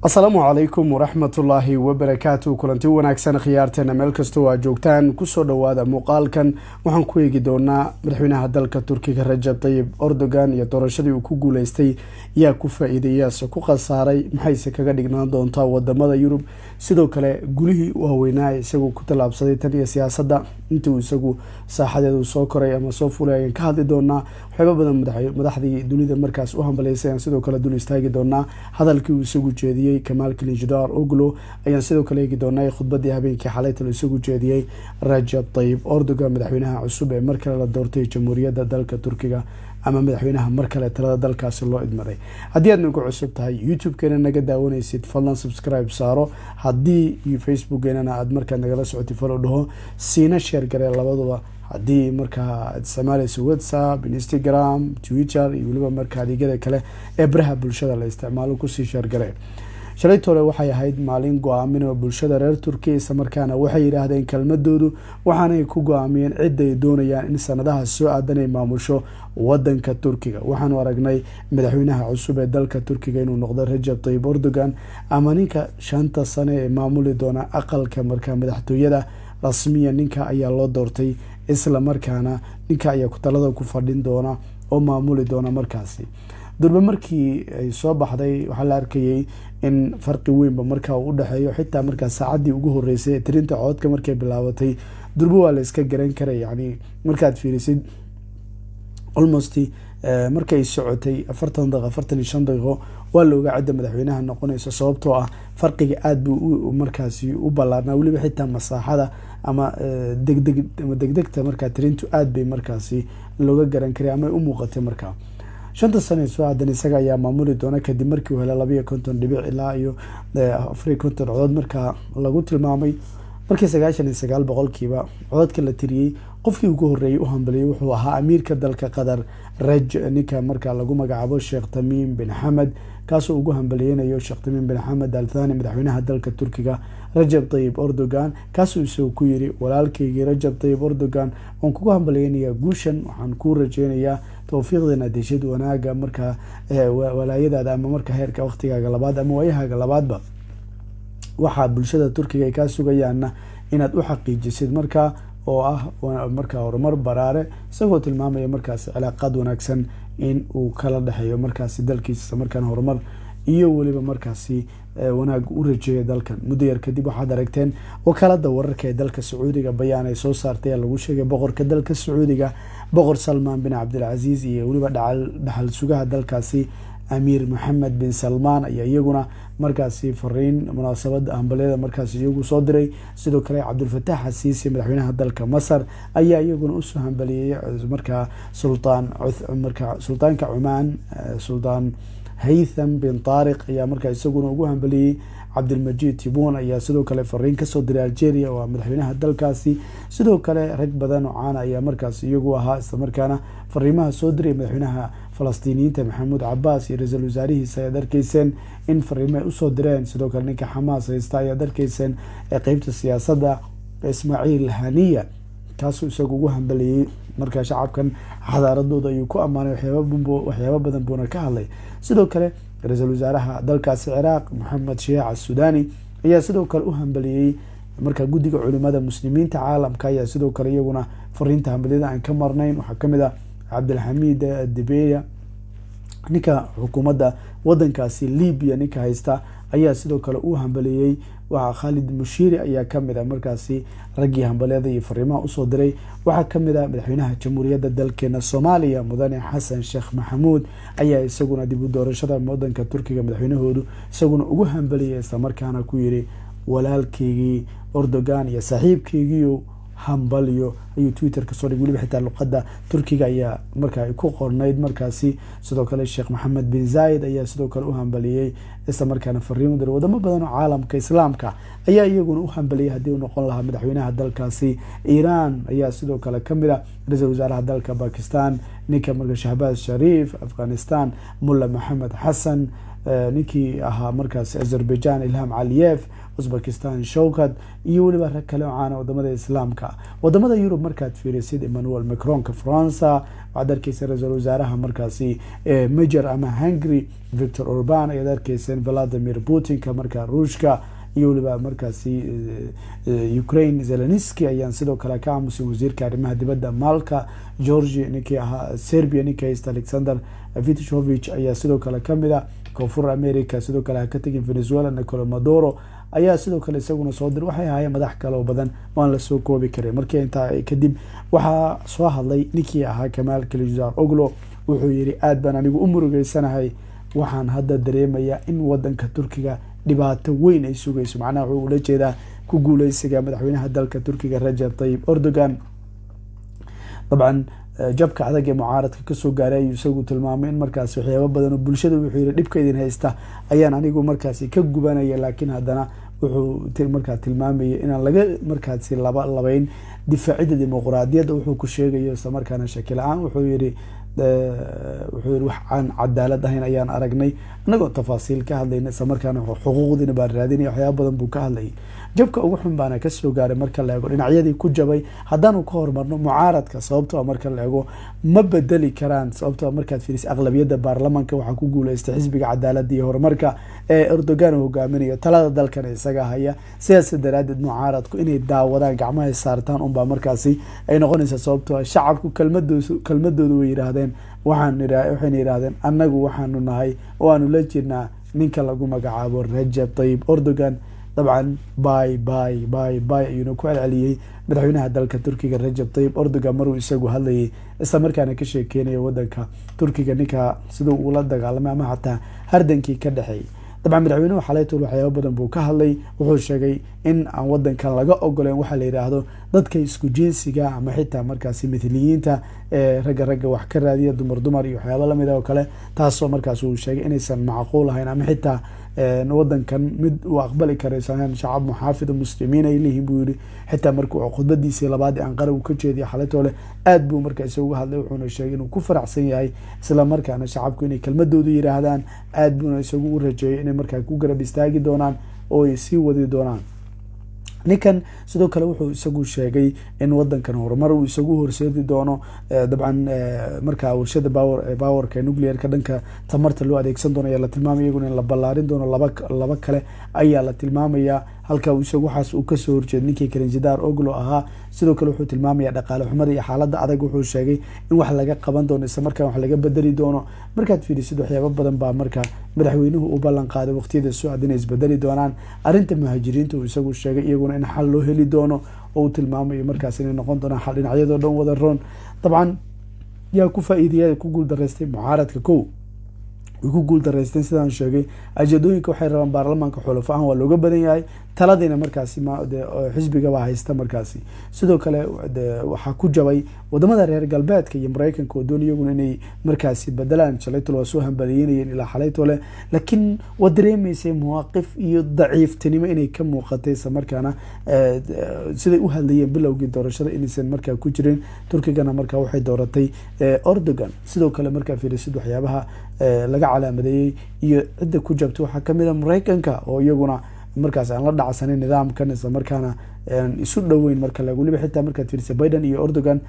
Asalaamu calaykum waraxmatullaahi wabarakaatu. Kulanti wanaagsan, khiyaarteena meel kastoo aad joogtaan, kusoo dhowaada muuqaalkan. Waxaan ku eegi doonaa madaxweynaha dalka Turkiga Rajab Tayib Erdogan iyo doorashadii uu ku guuleystay. Yaa ku faa-iideeyaase ku khasaaray? Maxayse kaga dhignaan doontaa wadamada Yurub? Sidoo kale gulihii u haweynaa isagu ku tallaabsaday tan iyo siyaasadda intuu isagu saaxadeedu soo koray ama soo fulay ayaan ka hadli doonaa. Waxyaaba badan madaxdii dunida markaas u hambaleysay ayaan sidoo kale dul istaagi doonaa. Hadalkii uu isagu jeediyey Kamaal Kılıçdaroğlu ayaan sidoo kale eegi doonaa. Khudbadii habeenkii xalaytal isagu jeediyey Rajab Tayib Erdogan, madaxweynaha cusub ee mar kale la doortay Jamhuuriyadda dalka Turkiga ama madaxweynaha mar kale talada dalkaasi loo idmaday. Haddii aad nagu cusub tahay, YouTube-keena naga daawanaysid, fadlan subscribe saaro. Haddii iyo Facebookeenana aad markaa nagala socotay, follow dhaho, siina share garee labaduba. Haddii markaa aad isticmaaleyso WhatsApp, Instagram, Twitter iyo weliba marka adeegyada kale ee baraha bulshada la isticmaalo, kusii share garee. Shalaytole waxay ahayd maalin go-aamin oo bulshada reer Turkiya, isla markaana waxay yidhaahdeen kelmadoodu, waxaanay ku go-aamiyeen cidda ay doonayaan in sanadaha soo aadan ay maamusho wadanka Turkiga. Waxaanu aragnay madaxweynaha cusub ee dalka Turkiga inuu noqdo Rajab Tayib Erdogan, ama ninka 5ta sane ee maamuli doona aqalka markaa madaxtooyada. Rasmiya ninka ayaa loo doortay, isla markaana ninka ayaa talada ku fadhin doona oo maamuli doona. Markaasi durbe markii ay soo baxday, waxaa la arkayay in farqi weynba markaa uu udhexeeyo. Xitaa markaa saacaddii ugu horeysay ee tirinta codka markay bilaabatay, durbe waa la iska garan karay. Yani markaad fiirisid, almost markay socotay 40 daqiiqo, 45 daqiiqo, waa la ogaa cidda madaxweynaha noqonayso, sababtoo ah farqiga aada buu markaasi u ballaarnaa. Weliba xitaa masaaxada ama degdeg ama degdegta markaa tirintu aada bay markaasi looga garan karay ama ay u muuqatay. Markaa 5ta sane soo aadan isaga ayaa maamuli doona, kadib markii uu helay 52 dhibic ilaa iyo 54 codood markaa lagu tilmaamay, markii 99% codadka la tiriyey. Qofkii ugu horreeyay u hambaliyey wuxuu ahaa amiirka dalka Qatar, raj ninka markaa lagu magacaabo Sheekh Tamiim bin Xamed, kaasoo ugu hambaliyeynayo Sheekh Tamiim bin Xamed Al Thani madaxweynaha dalka Turkiga Rajab Tayib Erdogan, kaasuu isagu ku yiri: "Walaalkaygii Rajab Tayib Erdogan, waan kugu hambaliyeynayaa guushan. Waxaan kuu rajeynayaa tawfiiqda inaad heshid, wanaaga markaa walaayadaada ama marka heerka waqtigaaga labaad ama waayahaaga labaadba. Waxaa bulshada Turkiga ay kaa sugayaanna inaad u xaqiijisid, markaa oo ah markaa horumar baraare," isagoo tilmaamaya markaasi cilaaqaad wanaagsan in uu kala dhexeeyo markaasi dalkiisa, isla markaana horumar iyo weliba markaasi wanaag u rajeeya dalkan. Muddo yar kadib waxaad aragteen wakaalada wararka ee dalka Sacuudiga bayaan ay soo saartay lagu sheegay boqorka dalka Sacuudiga, Boqor Salmaan bin Cabdilcasiis, iyo weliba dhaxal sugaha dalkaasi, Amiir Maxamed bin Salmaan, ayaa iyaguna markaasi fariin munaasabada hambalyada markaasi iyagu soo diray. Sidoo kale Cabdulfatax Asiisi, madaxweynaha dalka Masar, ayaa iyaguna usoo hambaliyey. Markaa sultaan, marka sultaanka Cumaan, Sultaan Haytham bin Taariq, ayaa markaa isaguna ugu hambaliyey. Cabdilmajid Tebboune ayaa sidoo kale fariin kasoo diray Algeria, oo madaxweynaha dalkaasi. Sidoo kale rag badan oo caana ayaa markaas iyagu ahaa, islamarkaana fariimaha soo diray. Madaxweynaha Falastiiniyiinta Maxamuud Cabaas iyo ra-iisul wasaarihiisa ayaad arkeyseen in fariimo ay usoo direen. Sidoo kale ninka Xamaas haysta ayaad arkeyseen ee qeybta siyaasadda, Ismaaciil Haniya, kaasuu isagu ugu hambaliyey. Markaa shacabkan xadaaradooda ayuu ku ammaanay, waxyaaba badan buuna ka hadlay. Sidoo kale ra-iisul wasaaraha dalkaasi Ciraaq, Maxamed Shiyaac Asudani, ayaa sidoo kale u hambaliyey. Marka guddiga culimada Muslimiinta caalamka ayaa sidoo kale iyaguna fariinta hambaliyada aan ka marnayn. Waxaa kamid ah Cabdilxamiid Dibeya, ninka xukuumadda wadankaasi Libya ninka haysta, ayaa sidoo kale u hambaliyey. Waxaa Khalid Mushiiri ayaa kamid ah markaasi raggii hambalyada iyo fariimaha usoo diray. Waxaa kamid ah madaxweynaha Jamhuuriyadda dalkeena Soomaaliya, Mudane Xasan Sheekh Maxamuud, ayaa isaguna dib u doorashada wadanka Turkiga madaxweynahoodu isaguna ugu hambaliyay, islamarkaana ku yiri: "Walaalkeygii Erdogan iyo saaxiibkeygiiyo, hambalyo," ayuu Twitter kasoo dhigay. Weliba xitaa luqada Turkiga ayaa markaa ku qornayd markaasi. Sidoo kale Sheekh Maxamed bin Zayed ayaa sidoo kale u hambaliyey, isla markaana fariimo diray. Wadamo badan oo caalamka Islaamka ayaa iyaguna u hambaliyay. Haddii uu noqon lahaa madaxweynaha dalkaasi Iran ayaa sidoo kale kamid ah, ra-iisul wasaaraha dalka Bakistan, ninka marka Shahbaz Shariif, Afghanistan Mulla Maxamed Xasan. Ninkii ahaa markaasi Azerbaijan Ilham Caliyev, Uzbekistan Shawkat iyo weliba rag kale oo caana wadamada Islaamka. Wadamada Yurub markaad fiirisid, Emmanuel Macronka Faransa waxaad arkeysa, ra-iisul wasaaraha markaasi Majer ama Hungary Victor Orban ayaad arkeyseen, Vladimir Putinka markaa Ruushka iyo weliba markaasi Ukraine Zelenski ayaan sidoo kale ka aamusay, wasiirka arrimaha dibadda Malka Georgi, ninkii ahaa Serbia ninkii haysta Alexander Vucic ayaa sidoo kale kamid a. Koonfur America sidoo kale ha ka tegin, Venezuela Nicolas Maduro ayaa sidoo kale isaguna soo diray. Waxay ahaayeen madax kale oo badan oo aan lasoo koobi karin. Markii intaa kadib waxaa soo hadlay ninkii ahaa Kamaal Kılıçdaroğlu. Wuxuu yihi, "Aad baan anigu u murugeysanahay. Waxaan hadda dareemayaa in wadanka Turkiga dhibaato weyn ay sugayso." Macnaha wuxuu ula jeedaa ku guuleysiga madaxweynaha dalka Turkiga Rajab Tayyib Erdogan. Dabcan jabka adag ee mucaaradka kasoo gaaray ayuu isagu tilmaamay in markaasi waxyaaba badan oo bulshada, wuxuu yihi, "Dhibka idin haysta ayaan anigu markaasi ka gubanaya." Laakiin haddana wuxuu markaa tilmaamayay inaan laga markaasi laba labeyn difaacidda dimuqraadiyadda wuxuu ku sheegayo. Isla markaana shaki la-aan wuxuu yihi, "Wax aan cadaalad ahayn ayaan aragnay annagoo tafaasiil ka hadlayna, isla markaana xuquuqdiina baan raadinaya." Waxyaaba badan buu ka hadlayay. Jabka ugu xun baana kasoo gaaray marka la eego dhinacyadii ku jabay. Haddaanu ka hormarno mucaaradka, sababtoo marka la eego ma bedeli karaan, sababtoo markaad fiiriso aqlabiyadda baarlamanka waxaa ku guuleystay Xisbiga Cadaaladda iyo Horumarka ee Erdogan uu hogaaminayo. Talada dalkan isaga haya. Sidaas daraadeed mucaaradku inay daawadaan, gacmahay saartaan unbaa markaasi ay noqonaysaa, sababtoo shacabku kelmadooda way yidhaahdeen. Waxayna yidhahdeen, "Annagu waxaanu nahay oo aanu la jirnaa ninka lagu magacaabo Rajab Tayyib Erdogan." Dabcan "Bye bye bye bye" ayuuna ku celceliyey madaxweynaha dalka Turkiga Rajab Tayyib Erdogan maruu isagu hadlayay, isla markaana ka sheekeynaya wadanka Turkiga ninka siduu ula dagaalamay ama xataa hardankii ka dhexeeyay. Dabcan madaxweynuhu xalaytul waxyaaba badan buu ka hadlay. Wuxuu sheegay in aan wadankan laga ogoleen waxaa la yidhaahdo dadka isku jinsiga ama xitaa markaasi mithliyiinta, ragga ragga wax ka raadiya, dumar dumar iyo waxyaaba lamid oo kale, taasoo markaas uu sheegay inaysan macquul ahayn ama xitaa wadankan mid uu aqbali karaysan. Shacab muxaafida muslimiin ay leeyihiin, buu yihi. Xitaa markuu khudbadiisii labaad ee Anqara uu ka jeediyay xalaytoole, aad buu markaa isaga hadlay. Wuxuuna sheegay inuu ku faraxsan yahay, isla markaana shacabku inay kelmadoodu yidhaahdaan. Aad buuna isagu u rajeeyay inay markaa ku garab istaagi doonaan oo ay sii wadi doonaan. Ninkan sidoo kale wuxuu isagu sheegay in wadankan horumar uu isagu horseedi doono. Dabcan markaa warshada powerka nuclearka dhanka tamarta loo adeegsan doono ayaa la tilmaamaya, iyaguna in la ballaarin doono, laba kale ayaa la tilmaamaya, halka isagu waxaas uu kasoo horjeed ninkii Kılıçdaroğlu ahaa. Sidoo kale wuxuu tilmaamaya dhaqaale xumada iyo xaaladda adag. Wuxuu sheegay in wax laga qaban doono, isla markaan wax laga bedeli doono. Markaad fiirisid, waxyaaba badan baa marka madaxweynuhu uu ballan qaaday waqtiyada soo aad inay isbedeli doonaan. Arrinta muhaajiriinta uu isagu sheegay iyaguna in xal loo heli doono, oo uu tilmaamayo markaas inay noqon doonaan xal dhinacyadoo dhan wada roon. Dabcan yaa ku faa-iidaya, ku guuldaraystay? Mucaaradka kow way ku guuldaraysteen. Sidaan sheegay, ajadooyinka waxay rabaan baarlamaanka xulafo ahaan waa looga badan yahay, taladiina markaasi xisbigaba haysta. Markaasi sidoo kale waxaa ku jabay wadamada reer galbeedka iyo Mareykanka oo doon iyaguna inay markaasi bedelaan. Shalaytole waa soo hambaliyeynayeen ilaa xalaytole, laakiin waa dareemeysay mawaaqif iyo daciiftinimo inay ka muuqatay, isla markaana siday u hadlayeen bilowgii doorashada inaysan markaa ku jirin. Turkigana markaa waxay dooratay Erdogan. Sidoo kale markaa fiirisid waxyaabaha laga calaamadeeyey iyo cidda ku jabtay, waxaa kamid a Mareykanka oo iyaguna markaas aan la dhacsanin nidaamkan, isla markaana isu dhoweyn. Marka weliba xitaa markaad fiirisa Biden iyo Erdogan,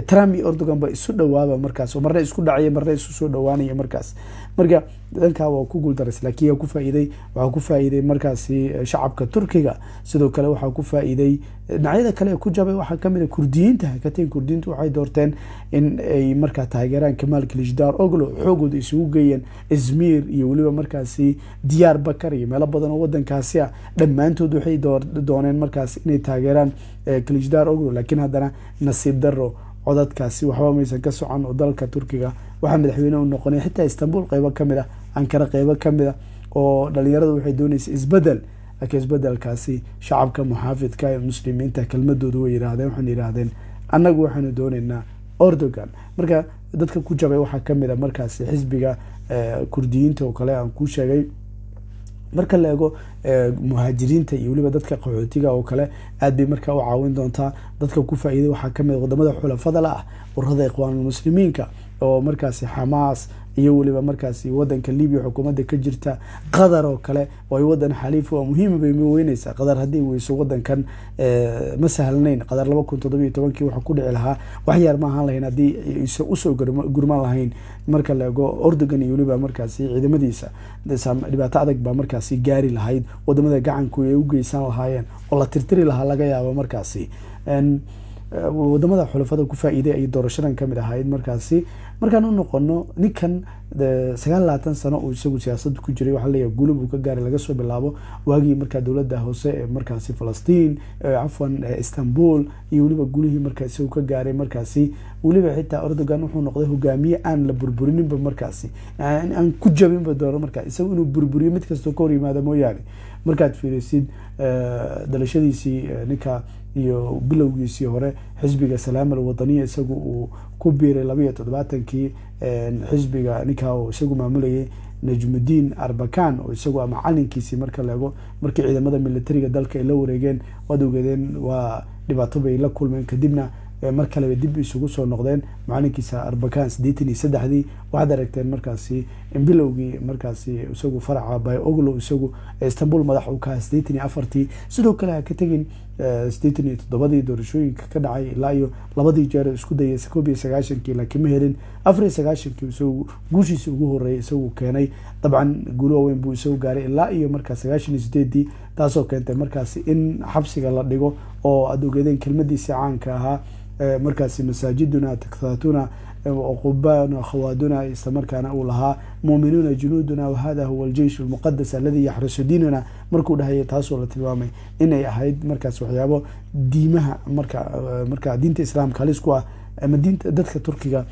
Trump iyo Erdogan ba isu dhawaaba markaas oo marna isku dhacaya, marna isu soo dhawaanaya markaas. Marka dhankaa waa ku guuldaraysa, laakiin yaa ku faa'iiday? Waxaa ku faa'iiday markaasi shacabka Turkiga. Sidoo kale waxaa ku faa'iiday dhinacyada kale ee ku jabay, waxaa kamid a Kurdiyiinta. Hakateen Kurdiyiintu waxay doorteen in ay markaa taageeraan Kamaal Kılıçdaroğlu, xoogooda isugu geeyeen Izmir iyo weliba markaasi Diyaar Bakar iyo meelo badan oo wadankaasi ah. Dhammaantood waxay dooneen markaas inay taageeraan Kılıçdaroğlu, laakiin haddana nasiib daro codadkaasi waxba maysan ka socon oo dalka Turkiga waxaa madaxweyne u noqonay xitaa Istanbul qeybo kamid ah, Ankara qeybo kamid ah, oo dhalinyaradu waxay dooneysa isbedel, laakiin isbedelkaasi shacabka muxaafidka ee muslimiinta kelmadoodu way yidhahdeen. Waxayna yidhahdeen, "Annagu waxaanu dooneynaa Erdogan." Marka dadka ku jabay waxaa kamid a markaasi xisbiga Kurdiyiinta oo kale aan kuu sheegay. Marka la eego muhaajiriinta iyo weliba dadka qaxootiga oo kale, aad bay markaa u caawin doontaa. Dadka ku faa-iiday waxaa kamid a wadamada xulafada la ah ururada Ikhwaanulmuslimiinka. Oo markaasi Xamaas iyo weliba markaasi wadanka Libya xukuumadda ka jirta, Qatar oo kale oo ay wadan xaliif oo muhiima bay weyneysaa. Qatar haddii weyso wadankan ma sahlanayn. Qatar 2017-kii waxaa ku dhici lahaa wax yar ma ahaan lahayn haddii aysan usoo gurman lahayn. Marka la eego Erdogan iyo weliba markaasi ciidamadiisa, dhibaato adag baa markaasi gaari lahayd wadamada gacanku ay u geysan lahaayeen oo la tirtiri lahaa laga yaabo. Markaasi wadamada xulafada ku faa-iiday ay doorashadan kamid ahayd. Markaasi markaan u noqono ninkan, 29 sano uu isagu siyaasada ku jiray, waxaa leeyahay guulo buu ka gaaray, laga soo bilaabo waagii markaa dowladda hoose ee markaasi Falastiin, cafwan, Istanbul, iyo weliba gulihii markaa isagu ka gaaray. Markaasi weliba xitaa Erdogan wuxuu noqday hogaamiye aan la burburininba, markaasi aan ku jabinba doono markaa isagu inuu burburiyo mid kastoo ka hor yimaada mooyaane. Markaad fiirisid dhalashadiisii ninka iyo bilowgiisii hore, xisbiga Salaam Alwadaniya isagu uu ku biiray 72-kii, xisbiga ninka uu isagu maamulayay Najmudiin Arbakan oo isagu macalinkiisii. Marka la eego markii ciidamada militariga dalka ay la wareegeen, waad ogeedeen, waa dhibaato bay la kulmeen. Kadibna mar kaleba dib isugu soo noqdeen macalinkiisa Arbakan 83-dii. Waxaad aragteen markaasi in bilowgii markaasi isagu faraca Bayoglo isagu Istanbul madax uu kaha 84-tii. Sidoo kale ha ka tegin 87-dii doorashooyinka ka dhacay, ilaa iyo labadii jeer isku dayay, 91-kii, laakiin ma helin. 94-kii isagu guushiisi ugu horeeyay isagu keenay. Dabcan guulo waaweyn buu isagu gaaray ilaa iyo markaa 98-dii, taasoo keentay markaasi in xabsiga la dhigo oo aad ogeedeen kelmadiisi caanka ahaa markaasi "masaajiduna takhaatuna qubana khawaaduna", isla markaana uu lahaa "muminuuna junuuduna wahada huwa aljeish almuqadas aladi yaxrusu diinana" markuu dhahayay, taasoo la tilmaamay inay ahayd markaas waxyaabo diimaha marka diinta Islaamka halis ku ah ama diinta dadka Turkiga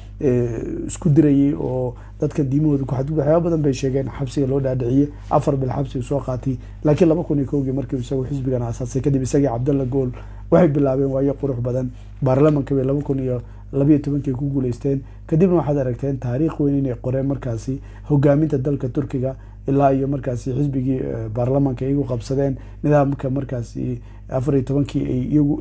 isku dirayay oo dadka diimahooda ku xadgudub. Waxyaaba badan bay sheegeen. Xabsiga loo dhaadhiciyey, 4 bil xabsiga soo qaatay. Laakiin 2001-kii markii isagu xisbigan aasaasay kadib, isagii Cabdalla Gool waxay bilaabeen waayo qurux badan. Baarlamanka bay 2012-kii ku guuleysteen. Kadibna waxaad aragteen taariikh weyn inay qoreen markaasi hogaaminta dalka Turkiga, ilaa iyo markaasi xisbigii baarlamanka iyagu qabsadeen nidaamka markaasi 14-kii ay iyagu.